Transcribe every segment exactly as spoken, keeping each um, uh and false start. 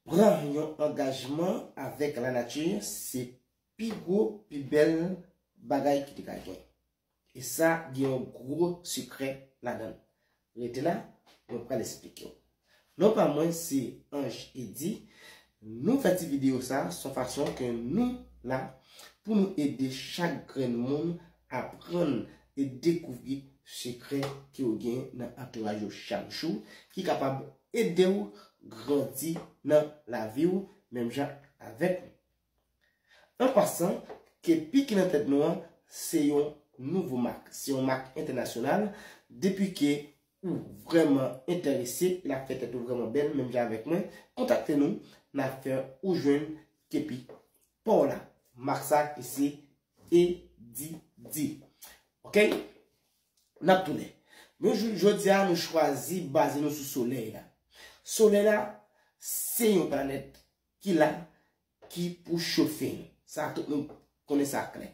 Pran yon angajman avèk lanati se pi gwo, pi bèl bagay ki te ka gen. E sa gen yon gwo sekrè ladan l. Rete la, mwen pral esplike w. Non pa mwen, se Ange Eddy. Nou fè ti videyo sa, se yon fason ke nou la pou nou ede chak grenn moun aprann e dekouvri sekrè ke yo gen nan antouraj yo chak jou, ki kapab ede w grandi nan lavi w, menm jan avèk nou. An pasan, kepi ki nan tèt nou an, se yon nouvo mak. Se yon mak entènasyonal. Depi ke ou vrèman enterese, l ap fè tèt ou vrèman bèl, menm jan avèk mwen, kontakte nou, n a fè ou jwenn kepi pa w la. Mak sa ki se Eddy. Oke? N ap tounen. Men jou, jodi a, nou chwazi baze nou sou solèy la. Solèy la, se yon planèt ki la, ki pou chofe nou. Sa, tout moun konnen sa klè.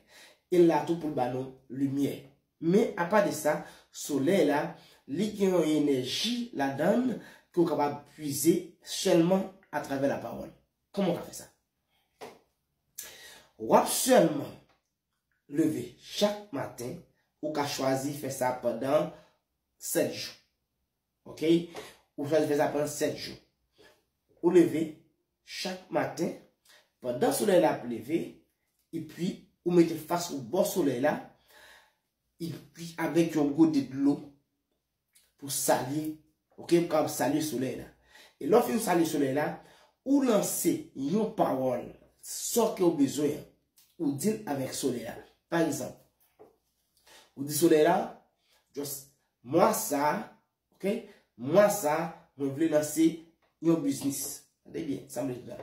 E l la tou pou l ba nou limyè. Men, apa de sa, solèy la, li gen yon enèji ladan l ke w kapab pwize sèlman atravè lapawòl. Kòman w ka fè sa? W ap sèlman leve chak maten, ou ka chwazi fè sa pandan sèt jou. Oke? Ou chwazi fè sa pandan sèt jou. Ou leve chak maten, pandan solèy la ap leve, epi ou mete fas ou bò solèy la, epi avèk yon gode dlo pou salye, oke, pou kapab salye solèy la. E lè w fin salye solèy la, ou lanse yon pawòl, sa ke w bezwen an, ou di l avèk solèy la. Pa egzanp, ou di solèy la, just, mwa sa, oke, mwa sa, mwen vle lanse yon biznis. Tande byen, sa m vle di la.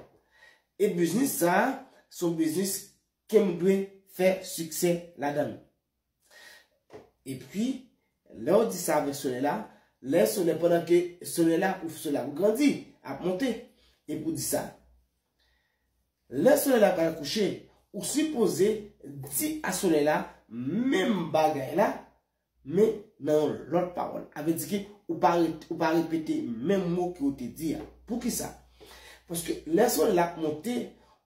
E biznis sa, se yon biznis ke m dwe fè siksè ladan l. Epi, lè w di sa avèk solèy la, lè solèy, pandan ke solèy la, ou solèy la ap grandi, ap monte, epi w di sa. Lè solèy la pral kouche, ou sipoze di a solèy la menm bagay la, men nan yon lòt pawòl. Sa vle di ke ou pa re-, ou pa repete menm mo ke w te di a. Poukisa? Paske lè solèy la ap monte,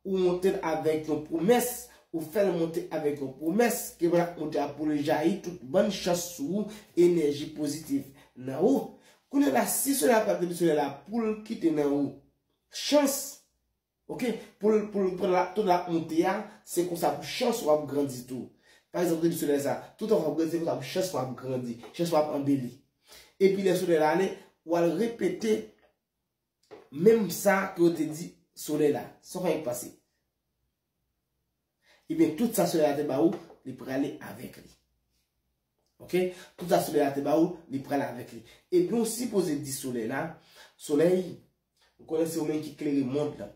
ou monte l avèk yon pwomès, ou fè l monte avèk yon pwomès, ke lè l ap monte a pou l jayi tout bann chans sou ou, enèji pozitif nan ou. Kounye a la, si solèy la pral depi solèy la pou l kite nan ou chans, oke, pou l, pou l pran la, tout l ap monte a, se konsa pou chans w ap grandi tou. Pa egzanp, depi solèy sa, tout w ap grandi, se konsa pou chans w ap grandi, chans w ap anbeli. Epi lè solèy la ale, w al repete menm sa ke w te di solèy la. Sa w konn pase. Ebyen, tout sa solèy la te ba ou, li prale avèk li. Oke? Tout sa solèy la te ba ou, li prale avèk li. Ebyen, ou sipoze di solèy la, solèy, ou konnen se ou menm ki klere mond lan.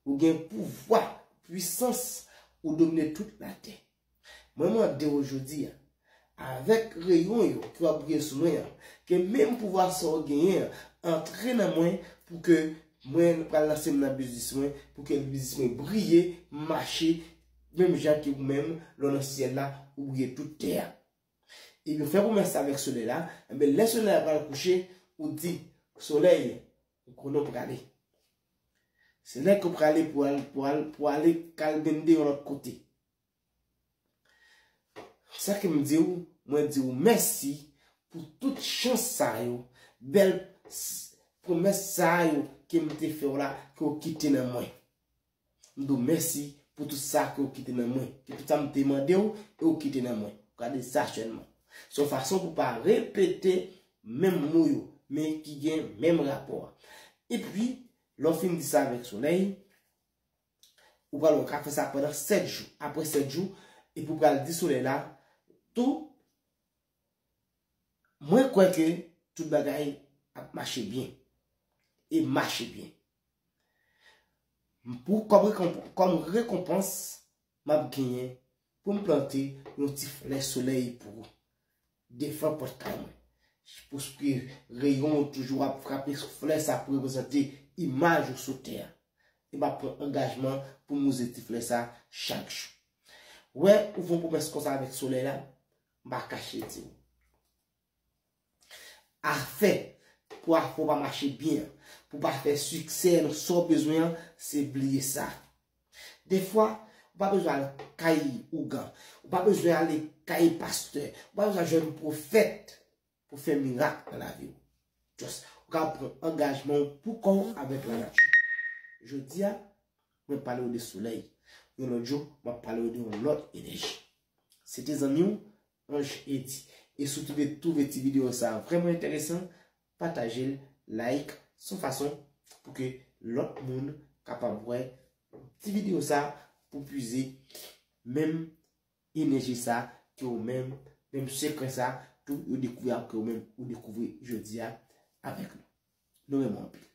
Ou gen pouvwa, pwisans, ou domine tout latè. Mwen mande w jodi a, avèk reyon yo ki w ap briye sou mwen an, ke menm pouvwa sa w genyen an antre nan mwen pou ke mwen pral lanse m nan biznis mwen, pou ke biznis mwen briye, mache, menm jan ke ou menm, lè w nan syèl la, ou briye tout tè a. Ebyen, fè pwomès sa avèk solèy la, ebyen, lè solèy la pral kouche, ou di, solèy, ou konnen w prale. Se lè ke w prale pou al, pou al, pou ale kalbende yon lòt kote. Sa ke m di w, mwen di w mèsi pou tout chans sa yo, bèl s-, pwomès sa yo ke m te fè w la, ke w kite nan mwen. M di w mèsi pou tout sa ke w kite nan mwen, ke tout sa m te mande w, e w kite nan mwen. Gade sa sèlman. Se yon fason pou w pa repete menm mo yo, men ki gen menm rapò a. Epi, lè w fin di sa avèk solèy, ou pral wè w ka fè sa pandan sèt jou. Apre sèt jou, epi w pral di solèy la, tou, mwen kwè ke tout bagay ap mache byen. E mache byen. Pou, kòm rekonp-, kòm rekonpans, m ap genyen pou m plante yon ti flè solèy pou ou. Devan pòt kay mwen. Pou ke reyon w toujou ap frape sou flè sa pou reprezante imaj ou sou tè a. E m ap pran angajman pou m wouze ti flè sa chak jou. Wè, ou fè yon pwomès konsa avèk solèy la, m pa kache di w. Afè, pou afè w pa mache byen an, pou w pa fè siksè nan sa w bezwen an, se bliye sa. Defwa, ou pa bezwen al kay ougan, ou pa bezwen ale kay pastè, ou pa bezwen jwenn pwofèt pou fè mirak nan lavi w. Just, ou ka pran angajman w pou kò w avèk lanati. Jodi a, mwen pale w de solèy. Yon lòt jou, m ap pale w de yon lòt enèji. Se te zanmi w, Ange Eddy. E si w te twouve ti videyo sa a vrèman enteresan, pataje l, like, se yon fason pou ke lòt moun kapab wè ti videyo sa a pou pwize menm enèji sa a ke ou menm, menm sekrè sa a tou yo dekouvri a ke ou menm ou dekouvri jodi a avèk nou. Nou renmen w anpil.